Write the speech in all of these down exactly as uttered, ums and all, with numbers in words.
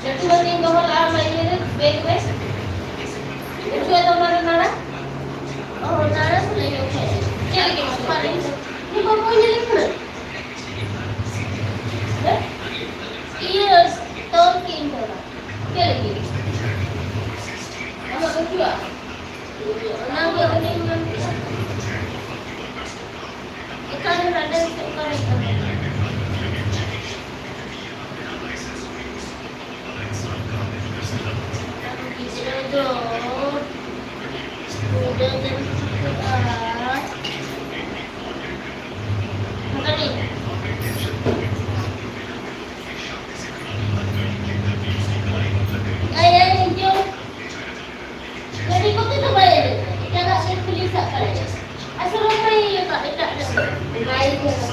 ᱞᱟᱹᱴᱩ ᱵᱟᱹᱴᱤᱧ ᱫᱚᱦᱚ ᱞᱟᱜᱼᱟ ᱚᱱᱟ ᱤᱭᱟᱹ ᱨᱮ, ᱵᱮᱜᱽ ᱨᱮ᱾ ᱩᱱ ᱡᱚᱠᱷᱚᱡ ᱫᱚ ᱚᱱᱟ ᱨᱮ ᱱᱟᱲᱟ᱾ ᱚ, ᱱᱟᱲᱟ ᱠᱚ ᱞᱟᱹᱭ ᱠᱷᱟᱡ᱾ ᱪᱮᱫ ᱞᱟᱹᱜᱤᱫ ᱢᱟᱥᱮ? ᱱᱤᱭᱟᱹ ᱠᱚ ᱵᱟᱹᱧ ᱧᱮᱞ ᱠᱟᱱᱟ᱾ ᱦᱮᱸ? ᱤᱭᱟᱹ, ᱛᱚᱞ ᱠᱮᱜ ᱤᱧ ᱛᱚᱞᱟ᱾ ᱪᱮᱫ ᱞᱟᱹᱜᱤᱫ? ᱟᱢᱟᱜ ᱵᱟᱹᱪᱩᱜᱼᱟ? ᱚᱱᱟ ᱜᱮ ᱩᱱᱤᱧ ᱢᱮᱱ ᱠᱮᱫᱟ᱾ ᱮᱠᱟᱞ ᱜᱮ ᱱᱟᱰᱮ ᱥᱮ ᱚᱠᱟᱨᱮ ᱛᱟᱦᱮᱸ? ᱜᱤᱫᱽᱨᱟᱹ ᱫᱚ ᱯᱩᱨᱟᱹ ᱜᱮᱢ ᱴᱷᱤᱠᱟᱹᱜᱼᱟ᱾ ᱚᱱᱠᱟ ᱜᱮ᱾ ᱟᱭ, ᱟᱭ, ᱦᱤᱡᱩᱜ᱾ ᱜᱟᱹᱰᱤ ᱠᱚᱛᱮ ᱫᱚ ᱵᱟᱭ ᱮᱱᱮᱡ ᱠᱟᱱᱟ, ᱮᱴᱟᱜᱟᱜ ᱜᱮ ᱠᱷᱟᱹᱞᱤ ᱥᱟᱵ ᱵᱟᱲᱟᱭᱟ᱾ ᱟᱥᱚᱞ ᱨᱮ ᱢᱟᱭ ᱤᱭᱟᱹ ᱠᱟᱜ, ᱮᱴᱟᱜ ᱨᱮ ᱢᱟᱭ ᱤᱭᱟᱹ ᱠᱟᱜ᱾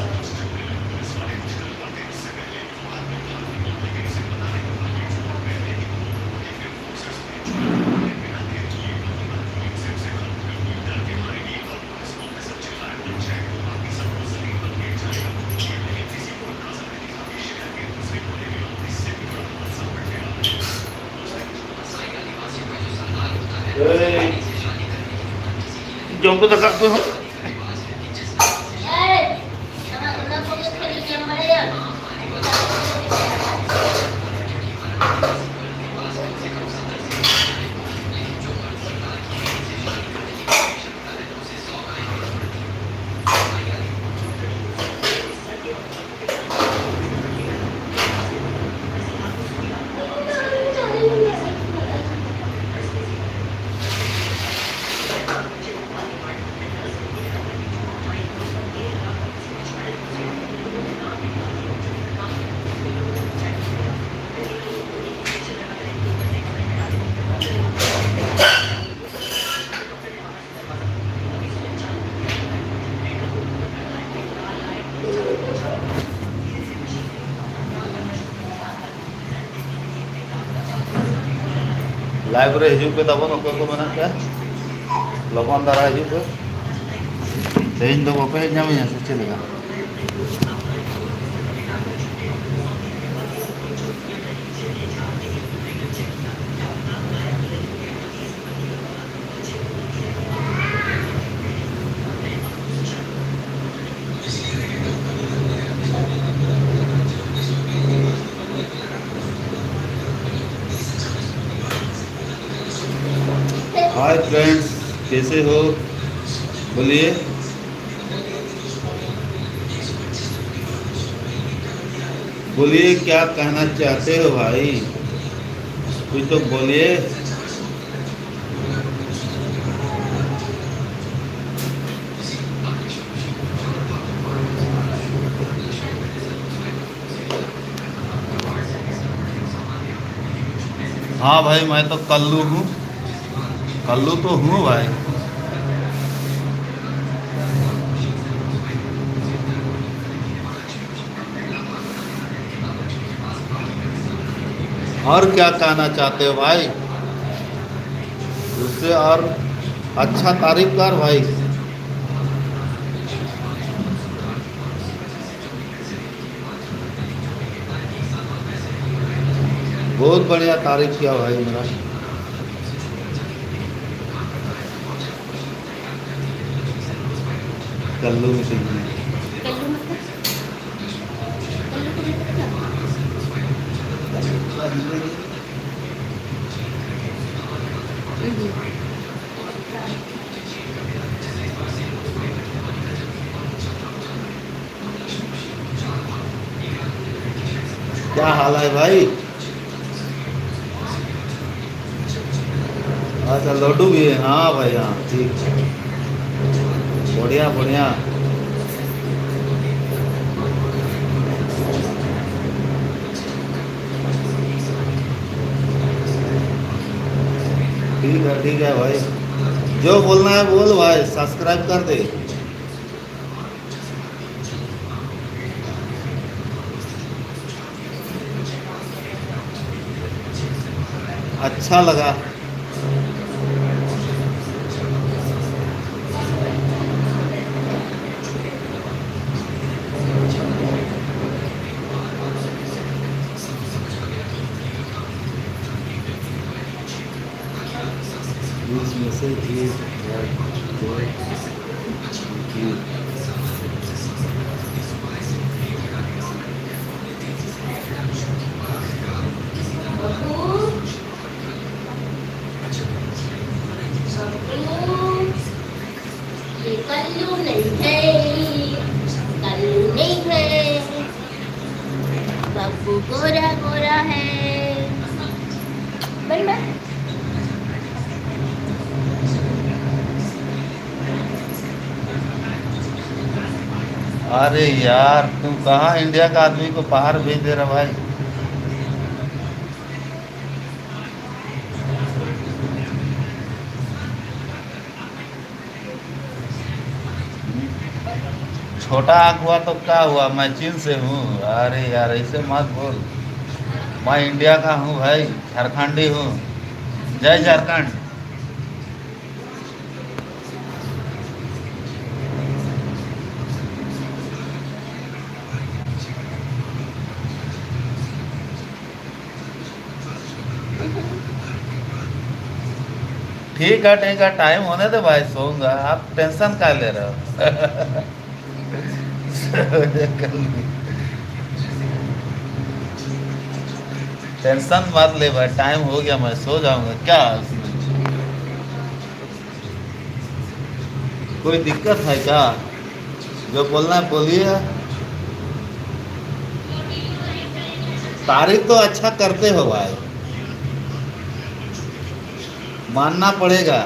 ᱮᱭ, ᱡᱚᱢ ᱠᱚ ᱫᱟᱠᱟ ᱩᱛᱩ ᱦᱚᱸ᱾ Live ᱨᱮ ᱦᱤᱡᱩᱜ ᱯᱮ ᱛᱟᱵᱚᱱ, ᱚᱠᱚᱭ ᱠᱚ ᱢᱮᱱᱟᱜ ᱯᱮᱭᱟ, ᱞᱚᱜᱚᱱ ᱫᱷᱟᱨᱟ ᱦᱤᱡᱩᱜ ᱯᱮ᱾ ᱛᱮᱦᱮᱧ ᱫᱚ ᱵᱟᱯᱮ ᱦᱮᱡ ᱧᱟᱢᱮᱧᱟ ᱥᱮ ᱪᱮᱫ ᱞᱮᱠᱟ? हाय फ्रेंड्स, कैसे हो? बोलिए, बोलिए, क्या कहना चाहते हो भाई? कुछ तो बोलिए। हाँ भाई, मैं तो कल्लू हूँ। कल्लू तो हूँ भाई। और क्या कहना चाहते हो भाई? उससे और अच्छा तारीफ कर भाई। बहुत बढ़िया तारीफ किया भाई मेरा। कल्लू में से ही। कल्लू मतलब? कल्लू को नहीं पता? हम्म। क्या हाल है भाई? अच्छा, लड्डू भी है। हाँ भाई, हाँ, ठीक। बढ़िया, बढ़िया। ठीक है, ठीक है भाई, जो बोलना है बोल भाई, सब्सक्राइब कर दे। अच्छा लगा। Please message his dad to give. अरे यार, तुम कहाँ इंडिया का आदमी को बाहर भेज दे रहा भाई? छोटा आँख हुआ तो क्या हुआ, मैं चीन से हूँ। अरे यार, ऐसे मत बोल। मैं इंडिया का हूँ भाई, झारखंडी हूँ। जय झारखंड। ठीक है, ठीक है, टाइम होने दे भाई, सोऊंगा। आप टेंशन का ले रहे हो? टेंशन मत ले भाई, टाइम हो गया, मैं सो जाऊंगा। क्या है उसमें? कोई दिक्कत है क्या? जो बोलना है बोलिए। तारीफ तो अच्छा करते हो भाई, मानना पड़ेगा।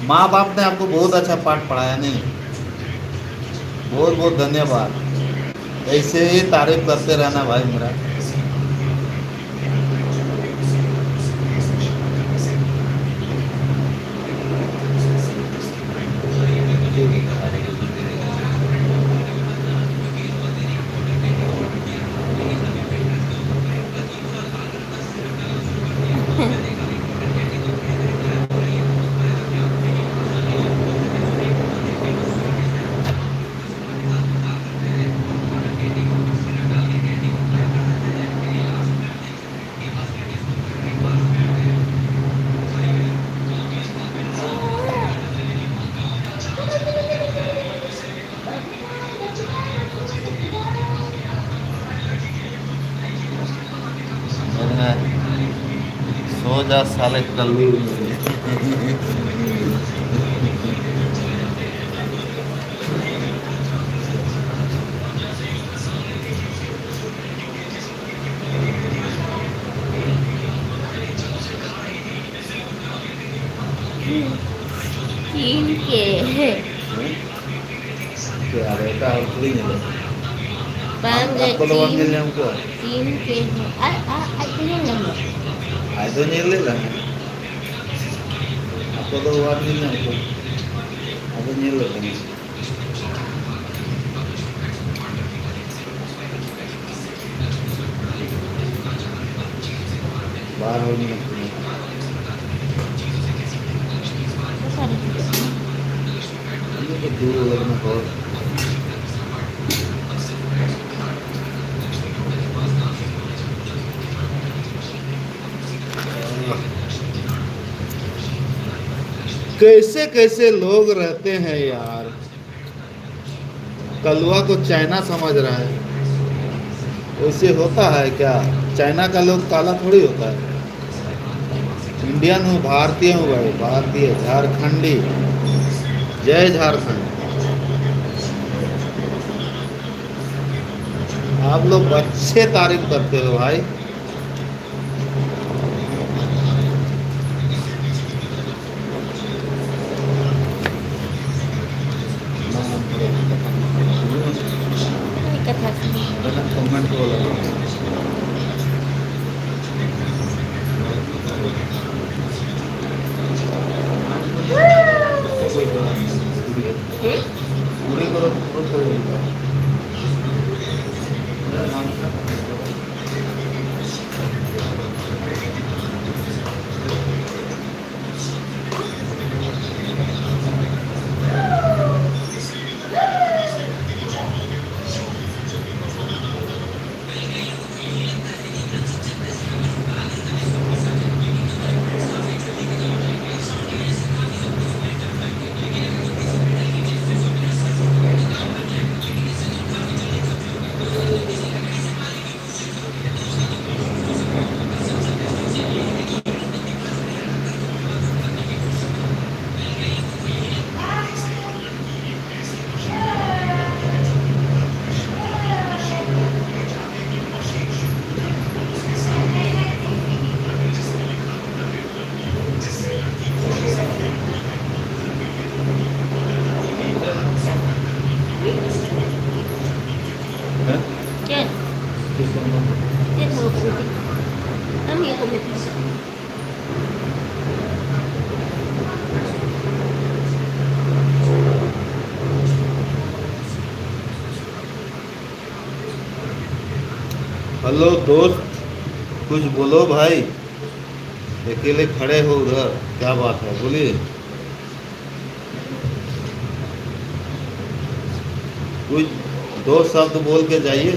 माँ बाप ने आपको बहुत अच्छा पाठ पढ़ाया, नहीं? बहुत बहुत धन्यवाद। ऐसे ही तारीफ करते रहना भाई मेरा। सो जा साले कल्लू। चीन के। ᱦᱚᱲ ᱠᱚᱞᱤᱧ ᱧᱮᱞᱮᱫ ᱠᱚᱣᱟ᱾ ᱵᱟᱝ ᱜᱮ, ᱟᱯ ᱠᱚᱫᱚ ᱵᱟᱢ ᱧᱮᱞ ᱧᱟᱢ ᱠᱚᱣᱟ? ᱪᱤᱱ ᱠᱮ ᱦᱚᱸ, ᱟᱡ, ᱟᱡ, ᱟᱡ ᱠᱚ ᱧᱮᱞ ᱧᱟᱢ ᱞᱮᱫ ᱠᱚᱣᱟ᱾ ᱟᱡ ᱫᱚ ᱧᱮᱞ ᱞᱮᱫ ᱞᱟᱝ᱾ ᱟᱯ ᱠᱚᱫᱚ ᱵᱟᱢ ᱧᱮᱞ ᱧᱟᱢ ᱠᱚᱣᱟ? ᱟᱫᱚ ᱧᱮᱞ ᱞᱮᱫ ᱞᱟᱝ᱾ ᱵᱟᱨ ᱦᱚᱲ ᱢᱮᱱᱟᱜ ᱠᱤᱱᱟ᱾ ᱚᱠᱟᱨᱮ ᱪᱤᱠᱟᱹᱜ ᱠᱟᱱᱟ? ᱩᱱᱤ ᱫᱚ ᱫᱩᱲᱩᱵ ᱟᱠᱟᱱᱟ ᱦᱚᱲ᱾ कैसे कैसे लोग रहते हैं यार। कलुआ को चाइना समझ रहा है। वैसे होता है क्या? चाइना का लोग काला थोड़ी होता है। इंडियन हूँ, भारतीय हूँ भाई, भारतीय, झारखंडी। जय झारखंड। आप लोग अच्छे तारीफ करते हो भाई। ᱪᱮᱫ ᱠᱟᱛᱷᱟ ᱠᱟᱱᱟ? ᱦᱮᱸ? ᱪᱮᱫ ᱦᱚᱸ ᱵᱟᱝ ᱠᱟᱱᱟ᱾ ᱟᱢ ᱜᱮ ᱠᱚᱢᱮᱱᱴ ᱢᱮ᱾ हेलो दोस्त, कुछ बोलो भाई, अकेले खड़े हो उधर, क्या बात है, बोलिए। कुछ दो शब्द बोल के जाइए।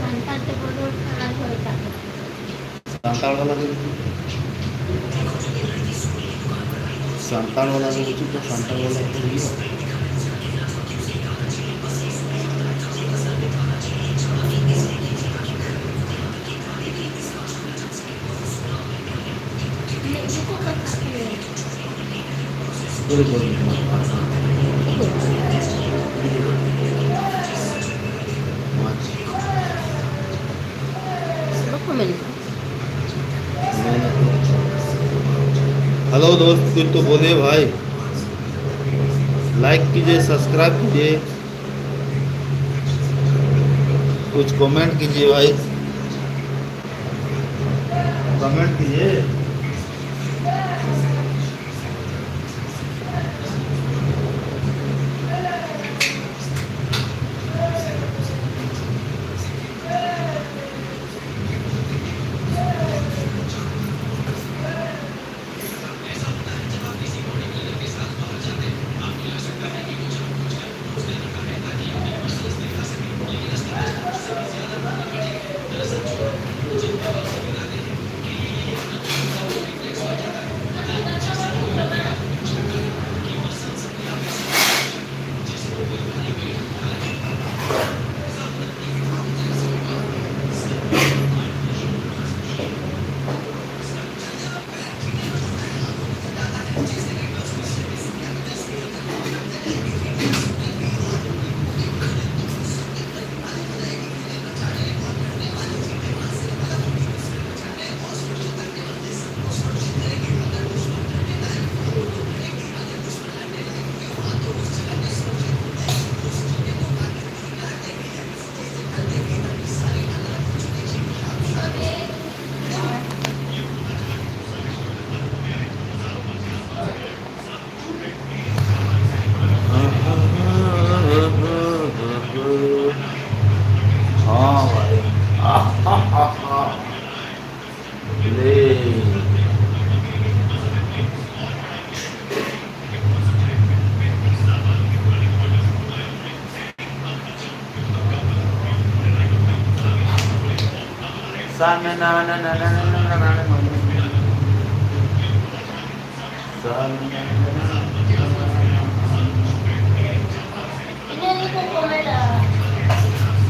ᱥᱟᱱᱛᱟᱲ ᱛᱮ ᱵᱚᱞᱚ ᱞᱮᱠᱷᱟᱱ ᱟᱨᱦᱚᱸ ᱮᱴᱟᱜ ᱠᱟᱛᱷᱟ᱾ ᱥᱟᱱᱛᱟᱲ ᱵᱟᱞᱟ ᱜᱮ, ᱥᱟᱱᱛᱟᱲ ᱵᱟᱞᱟ ᱜᱮ ᱵᱟᱹᱪᱩᱜ ᱠᱚᱣᱟ, ᱥᱟᱱᱛᱟᱲ ᱵᱟᱞᱟ ᱜᱮ ᱦᱩᱭᱩᱜᱼᱟ᱾ हेलो दोस्त, कुछ तो बोलिए भाई, लाइक कीजिए, सब्सक्राइब कीजिए, कुछ कमेंट कीजिए भाई, कमेंट कीजिए।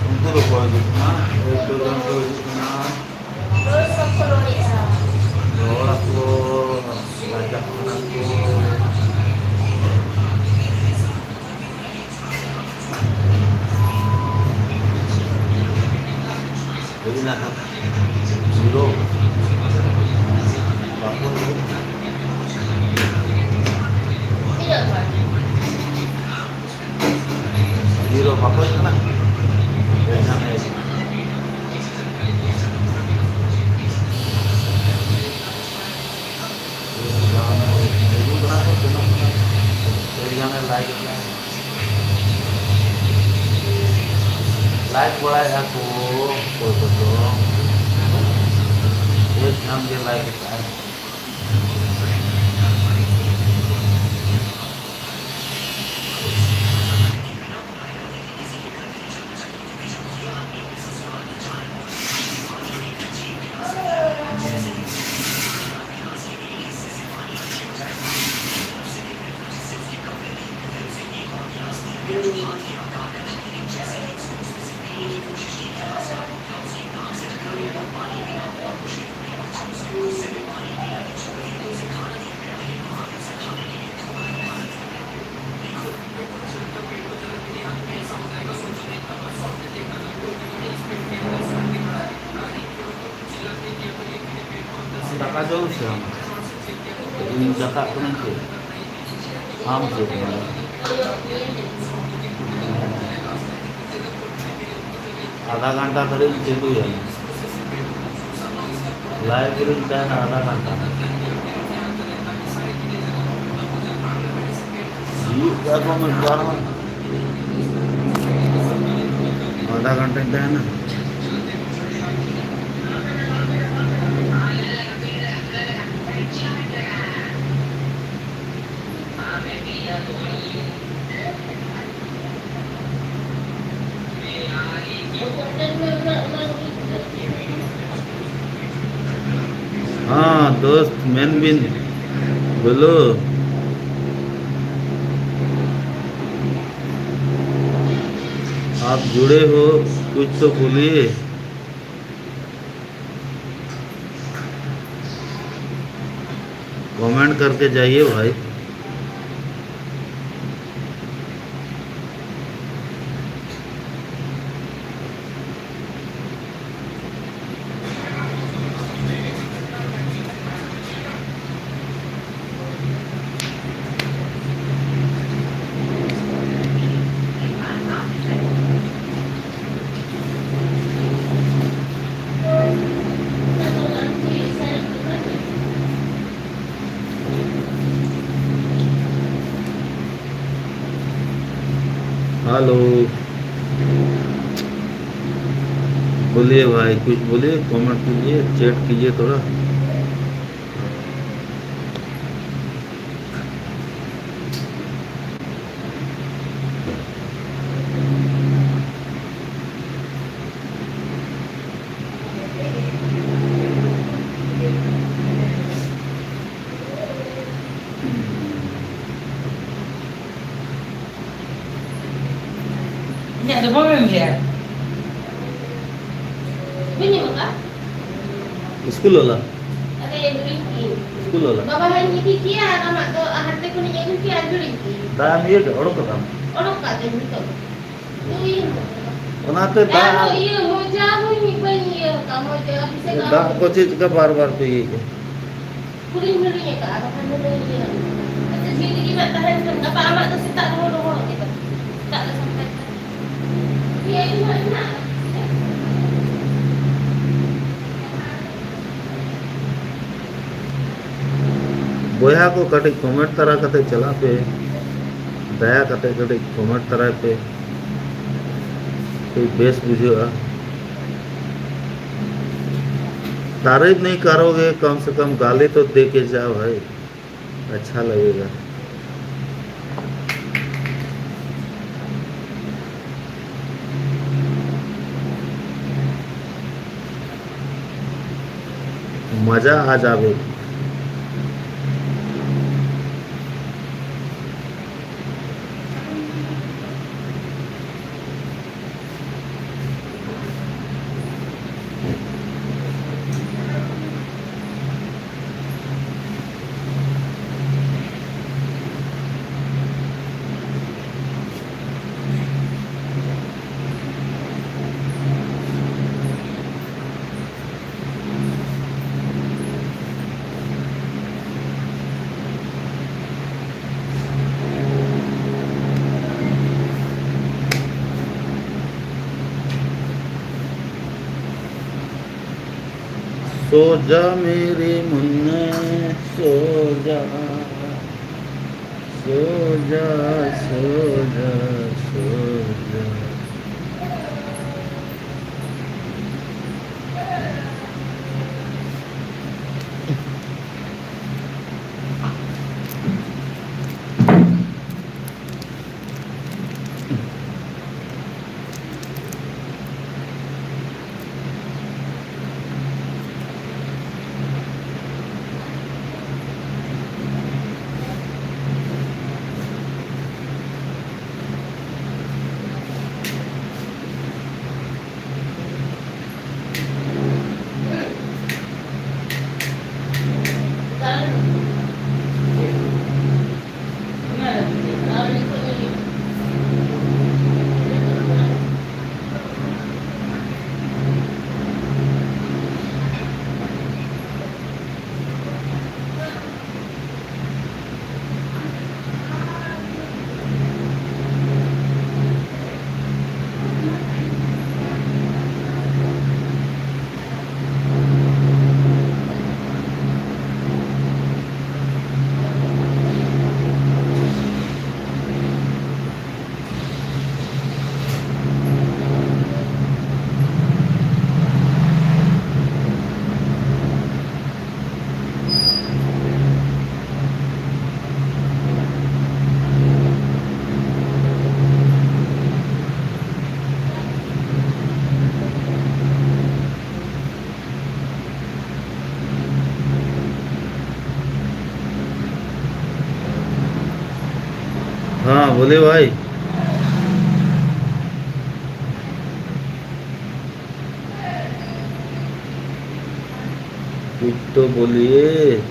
ᱩᱱᱠᱩ ᱫᱚ ᱠᱚ ᱦᱤᱡᱩᱜ ᱠᱟᱱᱟ, ᱮᱠ ᱫᱩ ᱡᱚᱱ ᱠᱚ ᱦᱤᱡᱩᱜ ᱠᱟᱱᱟ᱾ ᱨᱚᱲ ᱟᱠᱚ, ᱞᱟᱡᱟᱜ ᱠᱟᱱᱟ ᱠᱚ᱾ ᱦᱩᱭ ᱮᱱᱟ ᱦᱟᱸᱜ᱾ ᱡᱤᱨᱳ᱾ ᱵᱟᱠᱚ ᱦᱩᱭᱩᱜ ᱠᱟᱱᱟ᱾ ᱡᱤᱨᱳ ᱵᱟᱠᱚ ᱦᱩᱭᱩᱜ ᱠᱟᱱᱟ᱾ ᱦᱩᱭ ᱮᱱᱟ ᱦᱟᱸᱜ᱾ ᱦᱤᱡᱩᱜ ᱠᱟᱱᱟ ᱠᱚ, ᱥᱮᱱᱚᱜ ᱠᱟᱱᱟ ᱠᱚ᱾ ᱞᱟᱭᱤᱠ ᱵᱟᱲᱟᱭᱮᱫᱼᱟ ᱠᱚ ᱚᱠᱚᱭ ᱠᱚᱫᱚ᱾ ᱵᱮᱥ ᱜᱟᱱ ᱜᱮ ᱞᱟᱭᱤᱠ ᱟᱠᱟᱫᱼᱟᱭ᱾ ᱫᱟᱠᱟ ᱡᱚᱢ ᱥᱮ ᱟᱢ? ᱤᱧ ᱫᱟᱠᱟ ᱠᱟᱹᱱᱟᱹᱧ ᱪᱮᱫ? ᱟᱢ ᱪᱮᱫ ᱠᱟᱱᱟ? ᱟᱫᱷᱟ ᱜᱷᱚᱱᱴᱟ ᱫᱷᱟᱹᱨᱤᱡ ᱤᱧ ᱪᱟᱹᱞᱩᱭᱟ᱾ ᱞᱟᱭᱤᱵᱷ ᱨᱤᱧ ᱛᱟᱦᱮᱱᱟ ᱟᱫᱷᱟ ᱜᱷᱚᱱᱴᱟ᱾ ᱦᱩᱭᱩᱜ ᱜᱮᱭᱟ ᱠᱚ ᱢᱤᱫ ᱵᱟᱨ ᱦᱚᱸ᱾ ᱟᱫᱷᱟ ᱜᱷᱚᱱᱴᱟᱧ ᱛᱟᱦᱮᱱᱟ᱾ हाँ दोस्त, मेन बिन बोलो। आप जुड़े हो, कुछ तो बोलिए। कमेंट करके जाइए भाई। हेलो, बोलिए भाई, कुछ बोलिए, कमेंट कीजिए, चैट कीजिए थोड़ा। ᱤᱧᱟᱹᱜ ᱫᱚ ᱵᱟᱢ ᱮᱢ ᱞᱮᱭᱟ᱾ ᱵᱟᱹᱧ ᱮᱢ ᱟᱠᱟᱫ᱾ ᱥᱠᱩᱞ ᱵᱟᱞᱟ᱾ ᱟᱨᱮ, ᱦᱤᱲᱤᱧ ᱠᱤᱧ᱾ ᱥᱠᱩᱞ ᱵᱟᱞᱟ᱾ ᱵᱟᱵᱟ ᱦᱟᱸᱜ ᱤᱧ ᱤᱫᱤ ᱠᱮᱭᱟ ᱟᱨ ᱟᱢᱟᱜ ᱫᱚ ᱦᱟᱱᱛᱮ ᱠᱷᱚᱱᱤᱧ ᱟᱹᱜᱩ ᱠᱮᱭᱟ ᱟᱨ ᱦᱤᱲᱤᱧ ᱠᱤᱧ᱾ ᱫᱟᱜ ᱮᱢ ᱤᱭᱟᱹ ᱠᱮᱫᱟ, ᱚᱰᱚᱠ ᱠᱟᱫᱟᱢ? ᱚᱰᱚᱠ ᱠᱟᱜ ᱛᱮᱧ ᱱᱤᱛᱚᱜ᱾ ᱚᱱᱟᱛᱮ ᱫᱟᱜ ᱟᱨᱦᱚᱸ ᱤᱭᱟᱹ ᱢᱚᱡᱟ ᱦᱚᱸᱧ ᱵᱟᱹᱧ ᱤᱭᱟᱹ ᱟᱠᱟᱫ, ᱢᱚᱡᱟ ᱯᱤᱥᱟᱹ ᱠᱟᱜ᱾ ᱫᱟᱜ ᱠᱚ ᱪᱮᱫ ᱞᱮᱠᱟ ᱵᱟᱨ ᱵᱟᱨ ᱯᱮ ᱤᱭᱟᱹ ᱠᱮᱫᱟ? ᱠᱩᱞᱤᱧ ᱦᱤᱲᱤᱧ ᱟᱠᱟᱫᱼᱟ, ᱵᱟᱠᱷᱟᱱ ᱫᱚ ᱵᱟᱹᱧ ᱤᱭᱟᱹ ᱟᱠᱟᱫᱼᱟ᱾ ᱟᱪᱪᱷᱟ, ᱡᱤᱣᱤ ᱨᱮᱜᱮ ᱵᱟᱝ ᱛᱟᱦᱮᱱ ᱠᱷᱟᱱ, ᱜᱟᱯᱟ ᱟᱢᱟᱜ ᱫᱚ ᱥᱮᱛᱟᱜ ᱨᱮᱦᱚᱸ ᱨᱚᱦᱚᱲᱚᱜ ᱜᱮᱛᱟᱢᱟ᱾ ᱥᱮᱛᱟᱜ ᱨᱮ ᱥᱟᱯᱷᱟᱭ ᱠᱷᱟᱱ᱾ ᱤᱭᱟᱹ ᱤᱧ ᱦᱚᱸ ᱢᱮᱱᱟᱜᱼᱟ᱾ ᱵᱚᱭᱦᱟ ᱠᱚ, ᱠᱟᱹᱴᱤᱡ ᱠᱚᱢᱮᱱᱴ ᱛᱟᱨᱟ ᱠᱟᱛᱮ ᱪᱟᱞᱟᱜ ᱯᱮ, ᱫᱟᱭᱟ ᱠᱟᱛᱮ ᱠᱟᱹᱴᱤᱡ ᱠᱚᱢᱮᱱᱴ ᱛᱟᱨᱟᱭ ᱯᱮ, ᱠᱟᱹᱡ ᱵᱮᱥ ᱵᱩᱡᱷᱟᱹᱜᱼᱟ᱾ तारीफ नहीं करोगे, कम से कम गाली तो दे के जाओ भाई, अच्छा लगेगा। मजा आ जावे। सो जा मेरे मुन्ने, सो जा, सो जा, सो जा, सो जा। बोले भाई, कुछ तो बोलिए।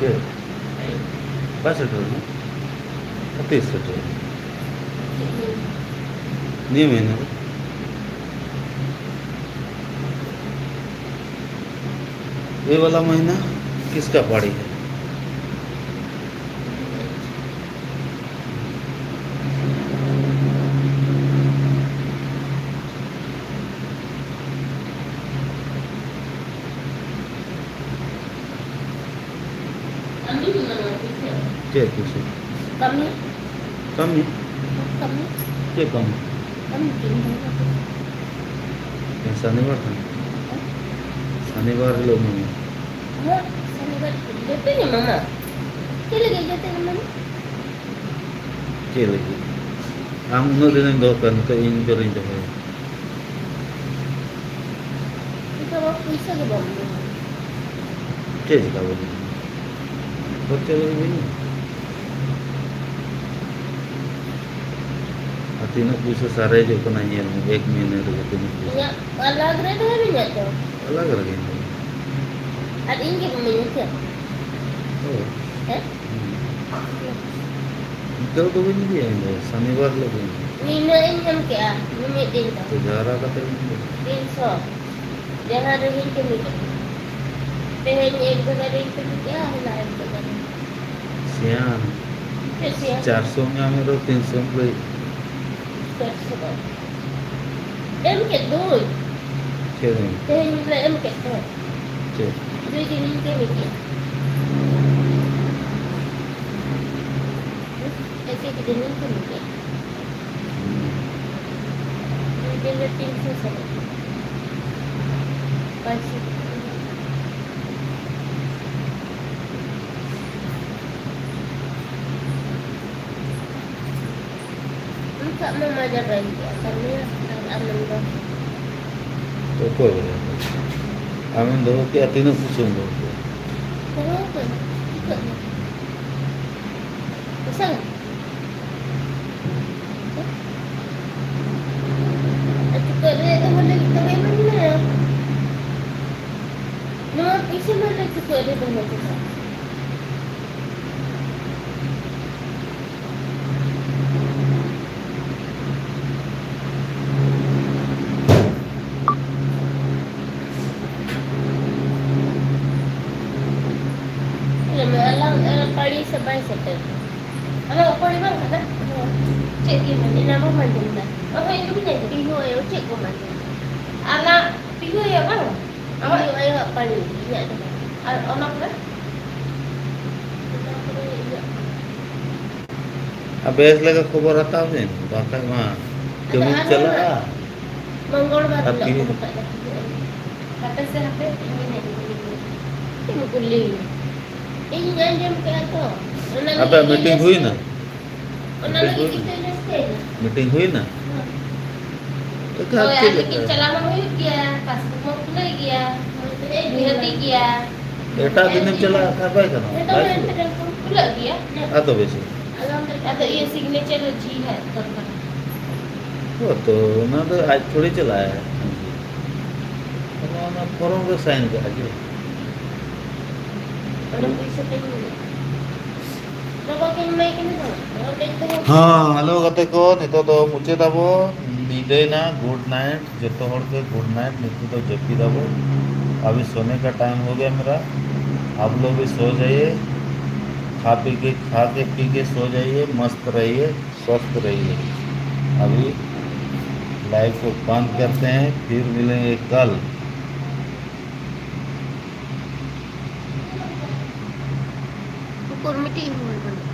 ᱪᱮᱫ? ᱵᱟᱭ ᱥᱮᱴᱮᱨ ᱞᱮᱱᱟ? ᱛᱤᱥ ᱥᱮᱴᱮᱨ ᱞᱮᱱᱟ? ᱱᱤᱭᱟᱹ ᱢᱟᱹᱦᱤᱱᱟᱹ ᱨᱮ? ये वाला महीना किसका पारी है? ᱪᱮᱫ ᱠᱩᱥᱤ? ᱠᱟᱹᱢᱤ᱾ ᱠᱟᱹᱢᱤ? ᱠᱟᱹᱢᱤ᱾ ᱪᱮᱫ ᱠᱟᱹᱢᱤ? ᱠᱟᱹᱢᱤ ᱪᱮᱫ ᱦᱚᱸ ᱵᱟᱝ᱾ ᱛᱮᱦᱮᱧ ᱥᱚᱱᱤᱵᱟᱨ ᱠᱟᱱᱟ᱾ ᱦᱮᱸ? ᱥᱚᱱᱤᱵᱟᱨ ᱦᱤᱞᱳᱜ ᱮᱢᱟᱹᱧ ᱢᱮ᱾ ᱦᱮᱸ, ᱥᱚᱱᱤᱵᱟᱨ ᱡᱚᱛᱚᱧ ᱮᱢᱟᱢᱟ᱾ ᱪᱮᱫ ᱞᱟᱹᱜᱤᱫ ᱡᱚᱛᱚᱧ ᱮᱢᱟᱢᱟ? ᱪᱮᱫ ᱞᱟᱹᱜᱤᱫ? ᱟᱢ ᱩᱱᱟᱹᱜ ᱫᱤᱱᱮᱢ ᱫᱚᱦᱚ ᱠᱟᱜ, ᱱᱤᱛᱚᱜ ᱤᱧ ᱵᱮᱨᱤᱧ ᱫᱚᱦᱚᱭᱟ᱾ ᱱᱤᱛᱚᱜ ᱢᱟ ᱯᱩᱭᱥᱟᱹ ᱜᱮ ᱵᱟᱢ ᱮᱢᱟᱹᱧᱟ᱾ ᱪᱮᱫ ᱪᱮᱠᱟ ᱵᱟᱹᱧ ᱮᱢᱟᱢᱟ? ᱠᱷᱚᱨᱪᱟ ᱞᱟᱹᱜᱤᱫ ᱵᱟᱹᱧ ᱮᱢᱟᱢᱟ? ᱟᱨ ᱛᱤᱱᱟᱹᱜ ᱯᱩᱭᱥᱟᱹ ᱥᱟᱨᱮᱡᱚᱜ ᱠᱟᱱᱟ ᱧᱮᱞ ᱢᱮ, ᱮᱠ ᱢᱟᱹᱦᱱᱟᱹ ᱨᱮᱜᱮ ᱛᱤᱱᱟᱹᱜ ᱯᱩᱭᱥᱟᱹ᱾ ᱤᱧᱟᱹᱜ ᱟᱞᱟᱜᱽ ᱨᱮ ᱫᱚᱦᱚᱭ ᱢᱮ ᱤᱧᱟᱹᱜ ᱫᱚ᱾ ᱟᱞᱟᱜᱽ ᱨᱮᱜᱮ ᱢᱮᱱᱟᱜᱼᱟ᱾ ᱟᱨ ᱤᱧ ᱜᱮᱢ ᱤᱢᱟᱹᱧᱟ ᱥᱮ? ᱦᱳᱭ᱾ ᱦᱮᱸ? ᱦᱩᱸ᱾ ᱱᱤᱛᱚᱜ ᱫᱚ ᱵᱟᱹᱧ ᱤᱫᱤᱭᱟ ᱤᱧ ᱫᱚ, ᱥᱚᱱᱤᱵᱟᱨ ᱦᱤᱞᱳᱜ ᱜᱤᱧ ᱤᱫᱤᱭᱟ᱾ ᱱᱤᱱᱟᱹᱜ ᱤᱧ ᱮᱢ ᱠᱮᱜᱼᱟ, ᱢᱤᱢᱤᱫ ᱫᱤᱱ ᱫᱚ᱾ ᱛᱚ ᱡᱟᱣᱨᱟ ᱠᱟᱛᱮ ᱤᱧ ᱤᱫᱤᱭᱟ᱾ ᱛᱤᱱᱥᱚ᱾ ᱡᱟᱦᱟᱸ ᱨᱮᱜᱮᱧ ᱠᱟᱹᱢᱤ ᱠᱟᱱᱟ᱾ ᱛᱮᱦᱮᱧ ᱮᱠ ᱡᱟᱭᱜᱟ ᱨᱮᱧ ᱠᱟᱹᱢᱤ ᱠᱮᱜᱼᱟ, ᱦᱚᱞᱟ ᱮᱠ ᱡᱟᱭᱜᱟ ᱨᱮ᱾ ᱥᱮᱭᱟᱱ᱾ ᱪᱮᱫ ᱥᱮᱭᱟᱱ? ᱪᱟᱨᱥᱚᱢ ᱧᱟᱢᱮᱫ ᱨᱮᱦᱚᱸ ᱛᱤᱱᱥᱚᱢ ᱞᱟᱹᱭ᱾ ᱪᱟᱨᱥᱚ ᱵᱟᱝ᱾ ᱮᱢ ᱠᱮᱫ ᱫᱩᱧ᱾ ᱪᱮᱫ ᱮᱢ? ᱛᱮᱦᱮᱧ ᱵᱚᱞᱮ ᱮᱢ ᱠᱮᱫ ᱫᱚ᱾ ᱪᱮᱫ? ᱫᱩᱭ ᱫᱤᱱᱤᱧ ᱠᱟᱹᱢᱤ ᱠᱮᱫ᱾ ᱮᱠ ᱮᱠ ᱫᱤᱱᱤᱧ ᱠᱟᱹᱢᱤ ᱠᱮᱫ᱾ ᱫᱩᱭ ᱫᱤᱱ ᱨᱮ ᱛᱤᱱᱥᱚ ᱥᱟᱨᱮᱡ᱾ ᱯᱟᱸᱪᱥᱚ᱾ ᱩᱱᱠᱩᱣᱟᱜ ᱢᱟ ᱢᱟᱡᱟ ᱵᱟᱭ ᱦᱩᱭᱩᱜᱼᱟ, ᱠᱟᱹᱢᱤᱭᱟ ᱟᱨ ᱟᱢᱮᱢ ᱫᱚᱦᱚ᱾ ᱚᱠᱚᱭ ᱵᱟᱭ ᱫᱚᱦᱚ? ᱟᱢᱮᱢ ᱫᱚᱦᱚ ᱠᱮᱜᱼᱟ, ᱛᱤᱱᱟᱹᱜ ᱯᱩᱭᱥᱟᱹᱢ ᱫᱚᱦᱚ ᱠᱮᱜᱼᱟ? ᱫᱚᱦᱚ ᱠᱟᱹᱫᱟᱹᱧ, ᱪᱤᱠᱟᱹᱜ ᱢᱟ᱾ ᱟᱨ ᱪᱩᱠᱟᱹᱜ ᱨᱮ ᱫᱚᱦᱚ ᱞᱟᱹᱜᱤᱫ ᱫᱚ ᱵᱟᱭ ᱮᱢᱟᱹᱧ ᱠᱟᱱᱟ᱾ ᱱᱚᱣᱟ ᱯᱩᱭᱥᱟᱹ ᱢᱟ ᱞᱮ ᱪᱩᱠᱟᱹᱜ ᱨᱮ ᱫᱚᱦᱚ ᱠᱮᱫᱟ᱾ ᱧᱮᱞ ᱢᱮ, ᱟᱞᱟᱝ, ᱮ, ᱯᱟᱹᱲᱤ ᱥᱮ ᱵᱟᱭ ᱥᱮᱴᱮᱨ? ᱟᱞᱟᱝ ᱯᱟᱹᱲᱤ ᱵᱟᱝ ᱠᱟᱱᱟ? ᱪᱮᱫ ᱜᱮ ᱵᱟᱝ, ᱮᱱᱟᱝ ᱵᱟᱢ ᱟᱸᱡᱚᱢ ᱮᱫᱟ? ᱚᱦᱚᱸ, ᱤᱧ ᱫᱚ ᱵᱟᱹᱧ ᱟᱸᱡᱚᱢ᱾ ᱤᱧ ᱦᱚᱸ ᱟᱭᱳ ᱪᱮᱫ ᱠᱚᱢ ᱟᱸᱡᱚᱢ ᱮᱫᱟ? ᱟᱞᱟᱝ ᱯᱤᱭᱳ ᱟᱭᱳ ᱵᱟᱝ? ᱟᱢᱟᱜ ᱯᱤᱭᱳ ᱟᱭᱳᱣᱟᱜ ᱯᱟᱹᱲᱤ, ᱤᱧᱟᱹᱜ ᱫᱚ ᱵᱟᱝ᱾ ᱟᱨ ᱚᱱᱟ ᱯᱚᱨᱮ? ᱚᱱᱟ ᱯᱚᱨᱮ ᱤᱧᱟᱹᱜ ᱯᱟᱹᱲᱤ᱾ ᱟᱨ ᱵᱮᱥ ᱞᱮᱠᱟ ᱠᱷᱚᱵᱚᱨ ᱦᱟᱛᱟᱣ ᱵᱤᱱ, ᱵᱟᱝᱠᱷᱟᱱ ᱢᱟ ᱟᱫᱚ ᱠᱟᱹᱢᱤ ᱟᱨᱦᱚᱸ ᱪᱟᱞᱟᱜᱼᱟ᱾ ᱢᱚᱝᱜᱚᱞ ᱵᱟᱨ ᱟᱨ ᱦᱤᱞᱳᱜ ᱠᱤ- ᱠᱚ ᱜᱚᱴᱟ ᱠᱟᱜᱼᱟ᱾ ᱦᱟᱯᱮ ᱥᱮ ᱦᱟᱯᱮ, ᱤᱧ ᱜᱮ ᱱᱟᱜ ᱤᱧ ᱠᱩᱞᱤ ᱢᱮᱭᱟ᱾ ᱪᱮᱫ ᱮᱢ ᱠᱩᱞᱤ? ᱤᱧᱤᱧ ᱟᱸᱡᱚᱢ ᱠᱮᱫᱟ ᱛᱚ᱾ ᱚᱱᱟ ᱞᱟᱹᱜᱤᱫ ᱟᱯᱮᱭᱟᱜ ᱤᱧ ᱢᱤᱴᱤᱝ ᱞᱟᱹᱭ ᱦᱩᱭᱱᱟ? ᱥᱟᱰᱮ᱾ ᱚᱱᱟ ᱢᱤᱴᱤᱝ ᱞᱟᱹᱜᱤᱫ ᱦᱩᱭᱱᱟ? ᱤᱧ ᱞᱟᱹᱭ ᱥᱟᱰᱮ᱾ ᱢᱤᱴᱤᱝ ᱦᱩᱭᱱᱟ? ᱦᱮᱸ᱾ ᱮᱠᱟᱞ ᱦᱳᱭ, ᱪᱮᱫ ᱟᱨ ᱞᱮᱠᱟ? ᱢᱤᱫᱴᱤᱡ ᱪᱟᱞᱟᱣ ᱢᱟ ᱦᱩᱭᱩᱜ ᱜᱮᱭᱟ, ᱯᱟᱥᱯᱳᱨᱴ ᱢᱟ ᱠᱷᱩᱞᱟᱹᱜ ᱜᱮᱭᱟ, ᱦᱳᱭ, ᱛᱚᱵᱮ ᱤᱧ ᱱᱤᱦᱟᱹᱛᱤ ᱜᱮᱭᱟ᱾ ᱮᱴᱟᱜ ᱫᱤᱱᱮᱢ ᱪᱟᱞᱟᱜ ᱠᱷᱟᱱ ᱵᱟᱭ ᱜᱟᱱᱚᱜᱼᱟ, ᱦᱮᱸ, ᱛᱚᱵᱮ ᱵᱟᱭ ᱮᱱᱛᱮ ᱥᱩᱨᱩᱜᱼᱟ᱾ ᱨᱮᱦᱚᱸ ᱠᱷᱩᱞᱟᱹᱜ ᱜᱮᱭᱟ᱾ ᱟᱫᱚ ᱵᱮᱥ᱾ ᱟᱫᱚ ᱤᱭᱟᱹ ᱥᱤᱜᱽᱱᱮᱪᱟᱨ ᱡᱷᱤᱡ ᱦᱟᱸᱜ ᱫᱚᱨᱠᱟᱨ᱾ ᱦᱳᱭ ᱛᱚ, ᱚᱱᱟ ᱫᱚ ᱟᱡ ᱛᱷᱚᱲᱤ ᱪᱟᱞᱟᱜᱼᱟᱭ᱾ ᱚᱱᱟ, ᱚᱱᱟ ᱯᱷᱚᱨᱢ ᱨᱮ ᱥᱟᱭᱤᱱ ᱠᱟᱜᱼᱟ ᱡᱮ᱾ ᱚᱸᱰᱮ ᱯᱩᱭᱥᱟᱹ ᱛᱤᱧ ᱵᱟᱵᱟ ᱠᱤᱱ ᱮᱢᱟᱭ ᱠᱟᱱᱟ ᱛᱚ, ᱚᱸᱰᱮ ᱫᱚ᱾ ᱦᱚᱸ, ᱦᱮᱞᱳ ᱜᱟᱛᱮ ᱠᱚ, ᱱᱤᱛᱚᱜ ᱫᱚ ᱢᱩᱪᱟᱹᱫ ᱟᱵᱚ, ᱧᱤᱫᱟᱹᱭᱮᱱᱟ, good night᱾ ᱡᱚᱛᱚ ᱦᱚᱲ ᱜᱮ good night, ᱱᱤᱛᱚᱜ ᱫᱚ ᱡᱟᱹᱯᱤᱫ ᱟᱵᱚ᱾ अभी सोने का टाइम हो गया मेरा, आप लोग भी सो जाइए, खा पी के, खा के पी के सो जाइए, मस्त रहिए, स्वस्थ रहिए। अभी लाइव को बंद करते हैं, फिर मिलेंगे कल। ᱩᱠᱩᱨ ᱢᱤᱫᱴᱤᱡ ᱦᱚᱸ ᱵᱟᱹᱱᱩᱜᱼᱟ᱾